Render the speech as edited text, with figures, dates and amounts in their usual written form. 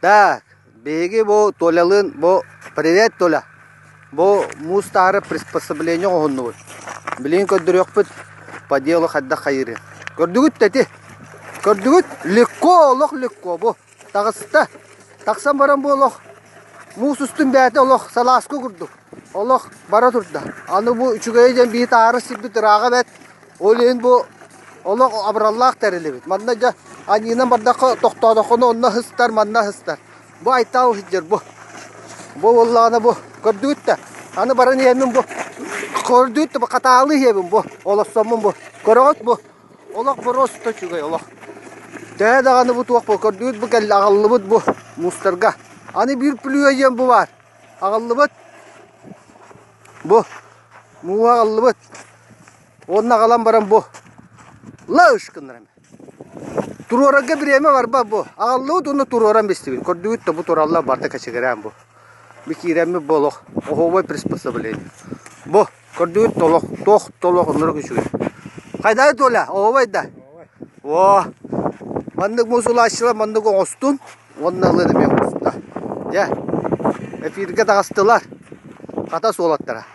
Так, биһиги бу Толялыын бу Привет, Толя! Бу муус таһары приспособление оҥоһуннубут. Билигин көрдөрүөхпүт по делу хайдах хайыырын. Көрдүгүт да ити? Көрдүгүт? Легко, олох легко бу. Таҕыста. Тахсан баран бу олох муус устун бэйэтэ олох салааска курдук. Олох бара турда. Аны бу үчүгэйэ диэн биһи таары сирбит ырааҕа бэрт. Ол иһин бу олох абыраллаах тэрилибит. Манна дьэ аньыынан бардахха тохтоотоххуна онно сыстар, манна сыстар. Бу айтаал сылдьар бу. Бу буоллаҕына бу көрдүгүт да аны баран иһэммин бу көрдүгүт да бу хатаалыы иһэбин бу олоссоммун бу көрөҕүт бу олох боруоста үчүгэй олох. Төһө даҕаны бу туох бу көрдүгүт бу кэллэ аҕаллыбыт бу муустарга. Аны биир плюһа диэн бу баар. Аҕаллыбыт. Бу мууһу аҕаллыбыт. Уонна аҕалан баран бу лыш гыннарам. Туруорарга бириэмэ барбат бу. Аҕаллыбыт уонна туруоран бистибит. Көрдүгүт да бу тураллар барыта кэчигирээн бу. Бу киирэммит бу олох оһуобай приспособление. Бу көрдүгүт да олох туох да олох оннук үчүгэй. Хайдай Толя, оһуобай да? О, маннык мусулааччылар маннык оҥостун уонна ылыан эмиэ оҥоста. Дьэ, эфиргэ таҕыстылар. Хата суолаттара.